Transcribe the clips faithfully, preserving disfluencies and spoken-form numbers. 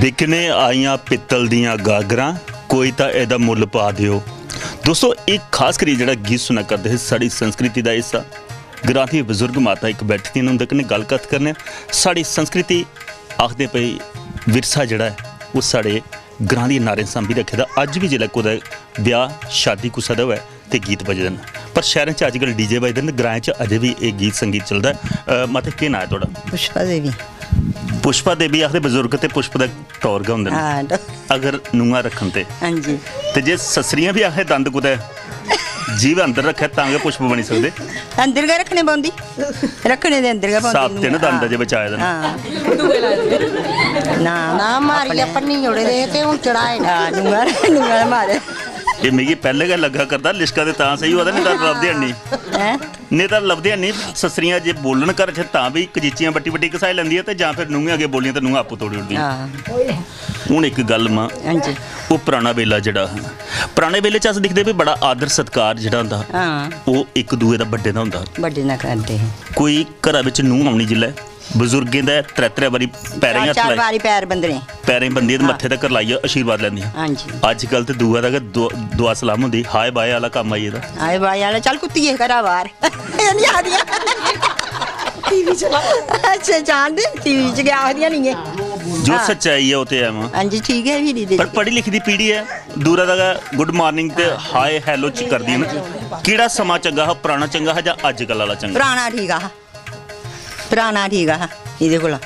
बिकने आइयां पित्तल दियां गागरां, कोई तां एह्दा मुल्ल पा देओ। दोस्तो, एह् खास करियै जेह्ड़ा गीत सुना करदे हे, साढ़ी संस्कृति दा हिस्सा, ग्रां दी बजुर्ग माता इक बैठी दियां न, उं'दे कन्नै गल्ल कत्थ करने आं। साढ़ी संस्कृति आखदे भई, विरसा जेह्ड़ा ऐ, ओह् साढ़े ग्रां दियें नारें सांभी रक्खे दा। अज्ज बी जिसलै कुतै ब्याह शादी कुसै दा होऐ, ते गीत बजदे न। पर शैह्रें च अजकल डीजे बजदे न, ग्राएं च अजें बी एह् गीत संगीत चलदा ऐ। अ, माता, केह् नांऽ ऐ थुआढ़ा? पुष्पा देवी। पुष्पा देवी आखदे बजुर्ग ते पुष्प दा टौर गै होंदे न। हां, टौर। अगर नूंहां रक्खन ते। हां जी। ते जे सस्सरियां बी आखदे दंद कुतै जीभ अंदर रक्खै तां गै पुष्प बनी सकदे। अंदर गै रक्खने पौंदी, रक्खने दे अंदर गै पौंदी। साबते न नूंहां। दंद अजें बचाए दे न। हां। ना, ना, मारियै अपने। भन्नी ओड़े दे हे ते हून चढ़ाए न। हां, नूंहां, नूंहां मारे। एह् मिगी पैह्ले गै लग्गा करदा, लिश्का ते तां सेही होआ दा, नेईं तां लभदे हैनी। हैं? नेईं तां लभदे हैनी। सस्सरियां जे बोलन घर च तां बी कजीचियां बट्टी बट्टी घसाई लैंदियां ते जां फिर नूंहें अग्गें बोलियां ते नूंहां आपूं तोड़ी ओड़दियां। हां। हून इक गल्ल मां, हां जी। ओह् पराना बेल्ला जेह्ड़ा हा, पराने बेल्ले च अस दिखदे भी बड़ा आदर सत्कार जेह्ड़ा होंदा हा, हां। ओह् इक दूए दा बड्डे दा होंदा हा। बड्डे दा करदे हे। कोई घरा बिच नूंह् औनी जिल्लै, बजुर्गें दे त्रै त्रै बारी पैरें गी चार हत्थ चार लाए, बारी पैर बंदने। पैरें बंदियै ते हां। मत्थे तक्कर लाइयै आशीर्वाद लैंदियां। हां जी। अज्जकल ते दूआ दा गै दुआ, दुआ सलाम होंदी, हाय बाय आह्ला कम्म आई गेदा। हाय बाय आह्ला, चल कुत्तिये घरा बाह्र। एह् निं आखदियां। टीवी चला। अच्छा, जानदे? टीवी च गै आखदियां निं ऐ। जो हां। सच्चाई ऐ, ओह् ते ऐ मां। हां जी, ठीक ऐ, फिरी दे पर पढ़ी लिखी दी पीढ़ी ऐ, दूरा दा गै गुड मार्निंग ते हाय हैलो च करदियां न। केह्ड़ा समां चंगा हा, पराना चंगा हा जां अज्जकल आह्ला चंगा? पराना ठीक हा। पराना ठीक हा एह्दे कोला।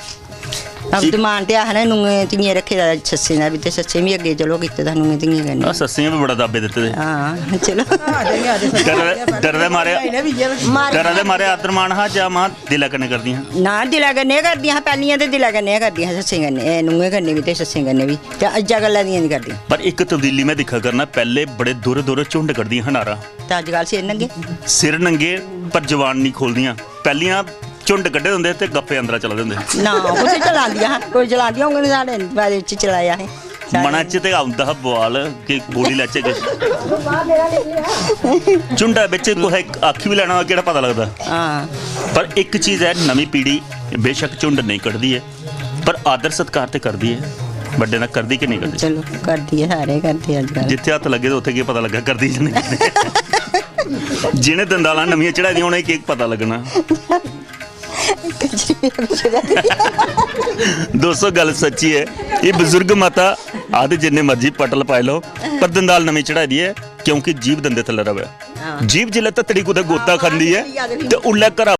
अब्दुमान ते आखना नूंहें धियें रक्खे दा सस्सें दा बी, ते सस्सें बी अग्गें चलो कीते दा नूंहें धियें कन्नै। आ, सस्सें बी बड़ा दाबे दित्ते दे। हां, चलो। डरै, डरै दे मारे, मारे। डरै दे मारे आदरमान हा जां मां दिलै कन्नै करदियां? ना, दिलै कन्नै गै करदियां हां, पैह्लियां ते दिलै कन्नै गै करदियां हां सस्सें कन्नै, एह् नूंहें कन्नै बी ते सस्सें कन्नै बी, ते अज्जै कल्लै दियां निं करदियां। पर इक तब्दीली में दिक्खा करना, पैह्ले बड़े दोह्रे दोह्रे झुंड कड्ढदियां हां नारा। ते अज्जकल सिर नंगे। सिर नंगे, पर जबान निं खोलदियां। पैह्लियां झुंड कड्ढे दे होंदे हे ते गप्पे अंदरा चला दे होंदे हे। ना, कुत्थै चलांदियां हां? कोई चलांदियां होङन साढ़े बारे च चलाया असें। मनै च ते औंदा हा बुआल कि बोली लैचे किश। झुंडै बिच कुसै इक आखी बी लैना होऐ, केह्ड़ा पता लगदा? हां। पर इक चीज ऐ, नमीं पीढ़ी बेशक झुंड नेईं कड्ढदी ऐ, पर आदर सत्कार ते करदी ऐ, बड्डें दा करदी कि नेईं करदी? चलो, करदी ऐ, सारे करदे अज्जकल। जित्थै हत्थ लग्गे ते उत्थै केह् पता लग्गा करदी जां नेईं करदी? जि'नें दंदालां नमियां चढ़ाई दियां, उ'नेंगी केह् पता लग्गना? दोस्तो, गल्ल सच्ची ऐ। एह् बजुर्ग माता आखदे, "जिन्ने मर्जी पटल पाई लैओ, पर दंदाल नमीं चढ़ाई दी ऐ, क्योंकि जीभ दंदे थल्लै र'वै।" हां। जीभ जिसलै धत्तड़ी कुतै गोता खंदी ऐ, ते उल्लै घरा